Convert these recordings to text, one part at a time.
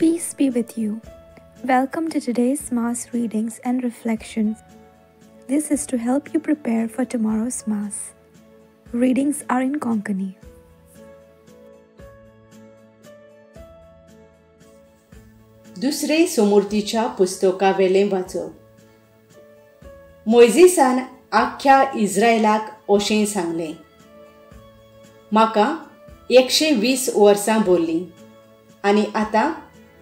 Peace be with you. Welcome to today's Mass readings and reflections. This is to help you prepare for tomorrow's Mass. Readings are in Konkani. दुसरे समूर्तीच्या पुस्तकावेलें वाचप. मोयजेसान आख्ख्या इस्रायलाक अशें सांगलें, म्हाका 120 वर्सां भरलीं आनी आतां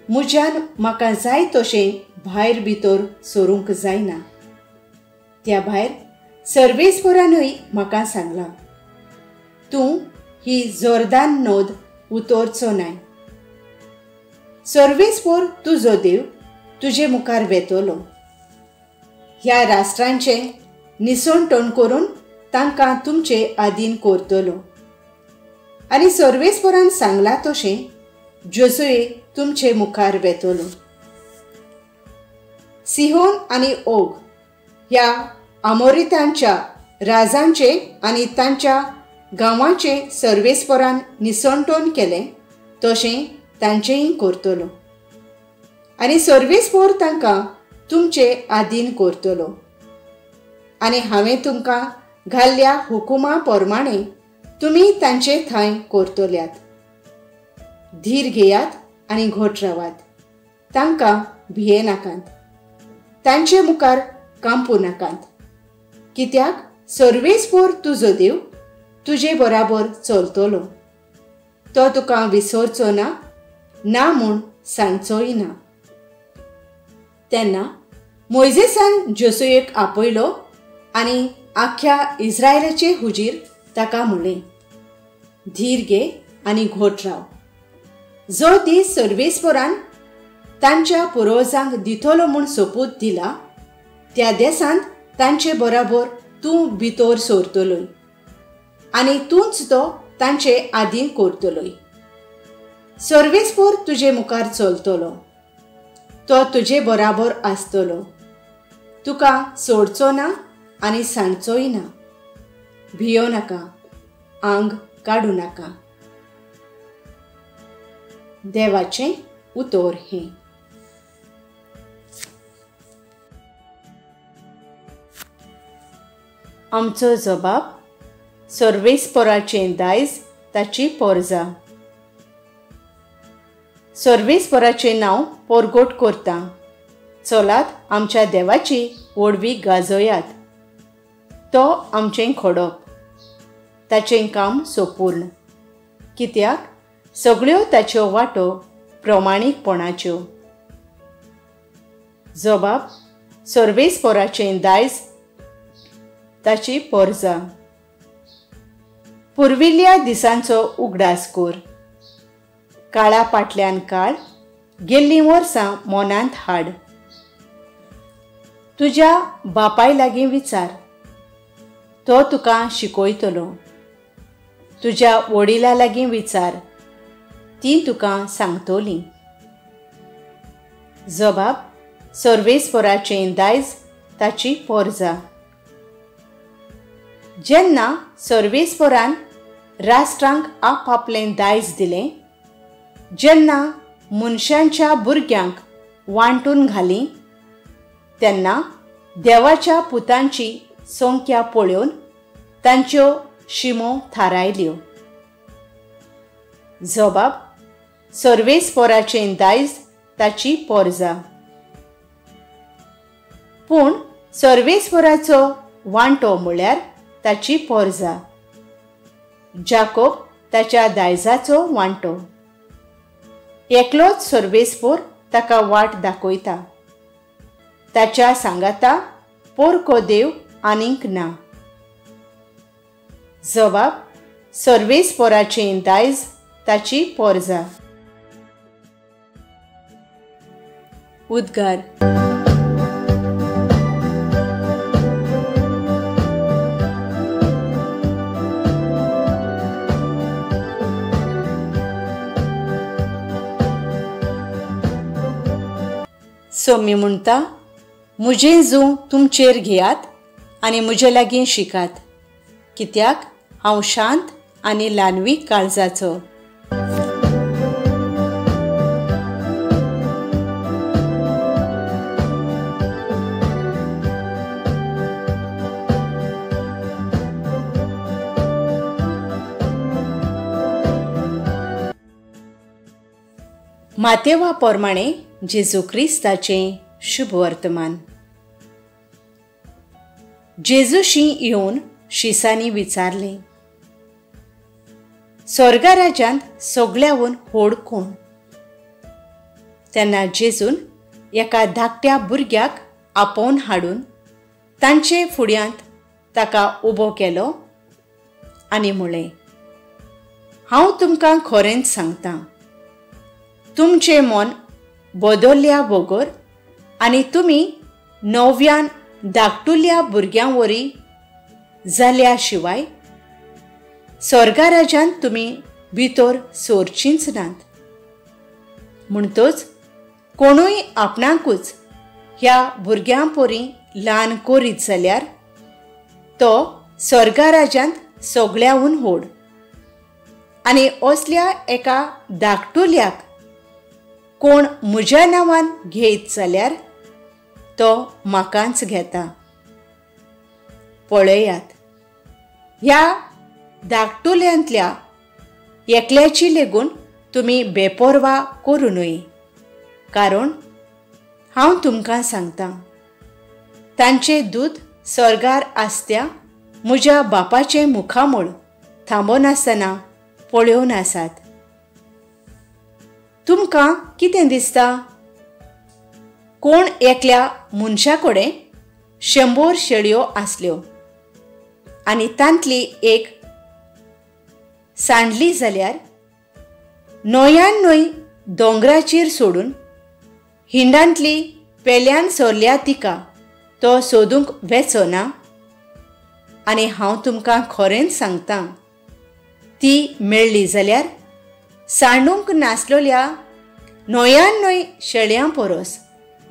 म्हज्यान म्हाका जाय तशें भायर भितर सरूंक जायना. त्या भायर सर्वेस्परानूय म्हाका सांगलां, तूं ही जोर्दान नद उतरचो नाय. सर्वेस्पर तुजो देव तुजे मुखार वेतलो. ह्या राष्ट्रांचें निसणटण करून तांकां तुमचे आदीन करतलो. आनी सर्वेस्परान सांगलां तशें जोसुए तुमचे मुखार वेतलो. सिहोन आनी ओग ह्या आमोरितांच्या राजांचे आनी तांच्या गांवांचें सर्वेस्परान निसणटण केलें तशें तांचेंय करतलो. आनी सर्वेस्पर तांकां तुमचे आदीन करतलो. आनी हांवें तुमकां घाल्ल्या हुकुमा प्रमाणे तुमी तांचे थंय करतल्यात. धीर घेयात आनी घट रावात, तांकां भिये नाकात, तांचे मुखार कांपूं नाकात. कित्याक सर्वेस्पर तुजो देव तुजे बराबर चलतलो. तो तुका विसरचो ना, ना म्हूण सांगचोय ना. तेन्ना मोयजेसान जोसुएक आपयलो आनी आख्ख्या इस्रायलाचे हुजीर ताका म्हणलें, धीर घे आनी घोट राव. जो दीस सर्वेस्परान तांच्या पुर्वजांक दितलो म्हूण सोपूत दिला त्या देसांत तांचे बराबर तूं भितर सरतलोय आनी तूंच तो तांचे आदीन करतलोय. सर्वेस्पर तुजे मुखार चलतलो, तो तुजे बराबर आसतलो, तुका सोडचो ना आनी सांगचोय ना. भियो नाका, आंग काडूं नाका. देवाचें उतर हें. आमचो जबाब सर्वेस्पराचें दायज ताची पोरजा. सर्वेस्पराचें नांव पोरगोट करता. चलात आमच्या देवाची व्हडवी गाजयात. तो आमचें खोडप, ताचें काम सोपूर्ण. कित्याक सगळ्यो ताच्यो वाटो प्रमाणीकपणाच्यो. जबाब सर्वेस्पराचें दायज ताची पोरजा. पुर्विल्ल्या दिसांचो उगडास कर. काळा फाटल्यान काळ गेल्लीं वर्सां मनांत हाड. तुज्या बापाय लागीं विचार, तो तुका शिकयतलो. तुज्या वडिलां लागीं विचार, तीं तुका सांगतलीं. जबाब सर्वेस्पराचें दायज ताची पोरजा. जेन्ना सर्वेस्परान राष्ट्रांक आपआपलें दायज दिलें, जेन्ना मनशांच्या भुरग्यांक वांटून घालीं, तेन्ना देवाच्या पुतांची संख्या पळोवन तांच्यो शिमो थारायल्यो. जबाब सर्वेस्पराचें दायज ताची पोरजा. पूण सर्वेस्पराचो वांटो म्हळ्यार ताची पोरजा. जाकोब ताच्या दायजाचो वांटो. एकलोच सर्वेस्पर ताका वाट दाखयता. ताच्या सांगाता पोरको देव आनीक ना. जबाब सर्वेस्पराचें दायज ताची पोरजा. उद्गार. सोमी म्हणटा, म्हजें जूं तुमचेर घेयात आनी म्हजे लागीं शिकात, कित्याक हांव शांत आनी ल्हानवी काळजाचो. मातेवा प्रमाणे जेजू क्रिस्ताचें शुभ वर्तमान. जेजूशी येवन शिसांनी विचारलें, स्वर्गा राज्यांत सगळ्याहून व्हड कोण? तेन्ना जेजून एका धाकट्या भुरग्याक आपोवन हाडून तांचे फुड्यांत ताका उबो केलो आनी म्हळें, हांव तुमकां खरेंच सांगतां, तुमचें मन बदल्ल्या बगर आनी तुमी नव्यान धाकटुल्या भुरग्यां वरी जाल्या शिवाय स्वर्गा राज्यांत तुमी भितर सोरचींच नात. म्हणटच कोणूय आपणाकूच ह्या भुरग्यां परी ल्हान करीत जाल्यार तो स्वर्गा राज्यांत सगळ्याहून व्हड. आनी असल्या एका धाकटुल्याक कोण म्हज्या नांवान घेयत जाल्यार तो म्हाकाच घेता. पळयात, ह्या धाकटुल्यांतल्या एकल्याची लेगून तुमी बेपर्वा करूं न्हय, कारण हांव तुमकां सांगतां, तांचें दूत स्वर्गार आसत्या म्हज्या बापाचें मुखामळ थांबनासतना पळोवन आसात. तुमकां कितें दिसता? कोण एकल्या मनशा कडेन 100 शेळयो आसल्यो आनी तांतली एक सांडली जाल्यार 99 दोंगराचेर सोडून हिंडांतली पेल्यान सरल्या तिका तो सोदूंक वेचो ना? आनी हांव तुमकां खरेंच सांगतां, ती मेळ्ळी जाल्यार सांडूंक नासलेल्या 99 शेळयां परस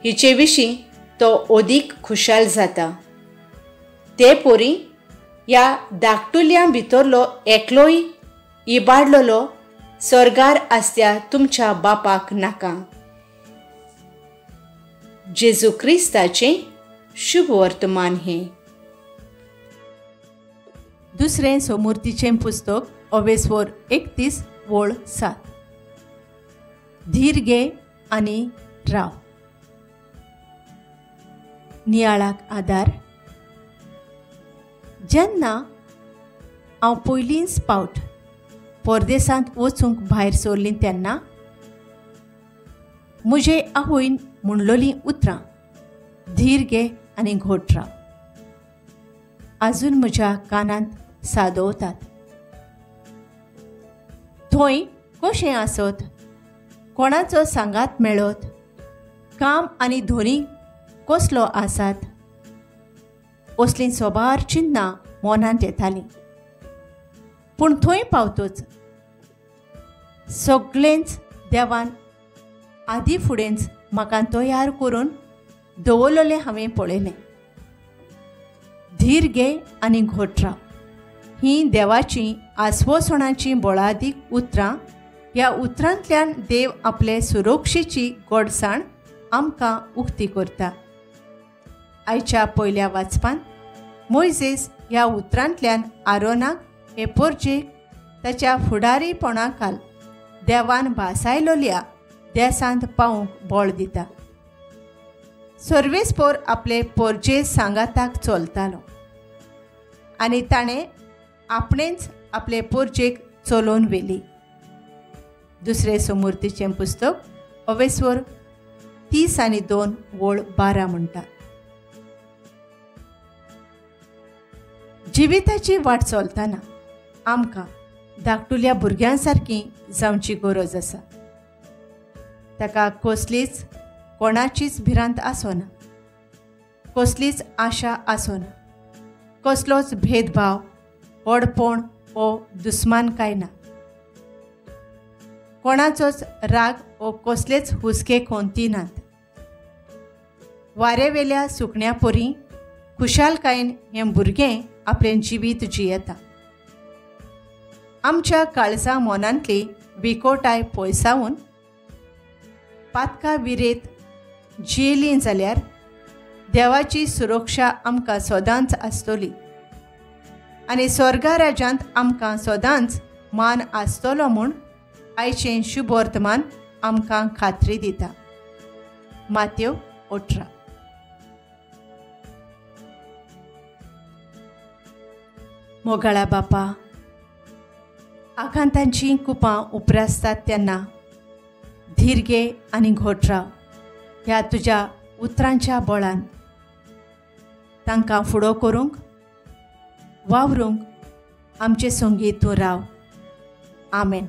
हिचे विशीं तो अदीक खुशाल जाता. ते परी ह्या धाकटुल्यां भितरलो एकलोय इबाडलेलो स्वर्गार आसत्या तुमच्या बापाक नाका. जेजू क्रिस्ताचें शुभ वर्तमान हें. दुसरें सोमुर्तीचें पुस्तक अवेस्वर 31 वळ 7. धीर घे आनी राव. नियाळाक आदार. जेन्ना हांव पयलींच पावट परदेसांत वचूंक भायर सरलीं तेन्ना म्हजे आवयन म्हणलोलीं उतरां धीर घे आनी घोट राव आजून म्हज्या कानांत सादवतात. थंय कशें आसत, कोणाचो सांगात मेळत, काम आनी धोनी कसलो आसात, असलीं सोबार चिन्नां मनांत येतालीं. पूण थंय पावतच सगळेंच देवान आदी फुडेंच म्हाका तयार करून दवरलेलें हांवें पळयलें. धीर घे आनी घोट राव हीं देवाचीं आस्वासनाचीं बळादीक उतरां. ह्या उतरांतल्यान देव आपले सुरक्षेची गोडसाण आमकां उक्ती करता. आयच्या पयल्या वाचपांत मोयजेस ह्या उतरांतल्यान आरोनाक हे पोरजेक ताच्या फुडारीपणाखाल देवान भासायलोल्या देसांत पावूंक बळ दिता. सर्वेस्पोर आपले पोरजे सांगाताक चलतालो आनी ताणें आपणेंच आपले पोरजेक चलोवन व्हेली. दुसरें सोमुर्तीचें पुस्तक अवेस्वर 30 आनी 2 वळ 12 म्हणटा, जिविताची वाट चलतना आमकां धाकटुल्या भुरग्यां सारकी जावची गरज आसा. ताका कसलीच कोणाचीच भिरांत आसना, कसलीच आशा आसना, कसलोच भेदभाव, व्हडपण वो दुस्मानकाय ना, कोणाचोच राग वो कसलेच हुस्के कोंती नात. वारेवेल्या सुकण्या परी खुशालकायेन हें भुरगें आपलें जिवीत जियेता. आमच्या काळजा मनांतली विकोटाय पयसावन पातका विरेत जियेलीं जाल्यार देवाची सुरक्षा आमकां सदांच आसतली आनी स्वर्गा राज्यांत आमकां सदांच मान आसतलो म्हूण आयचें शुभ वर्तमान आमकां खात्री दिता. मातेव 18. मोगाळा बापा, आकांतांचीं कुपां उप्रासतात तेन्ना धीर घे आनी घोट राव ह्या तुज्या उतरांच्या बळान तांकां फुडो करूंक वावरूंक आमचे संगीत तूं राव. आमेन.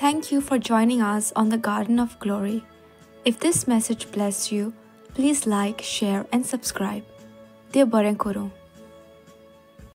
Thank you for joining us on the Garden of Glory. If this message blessed you, please like, share and subscribe. देव बरें करूं.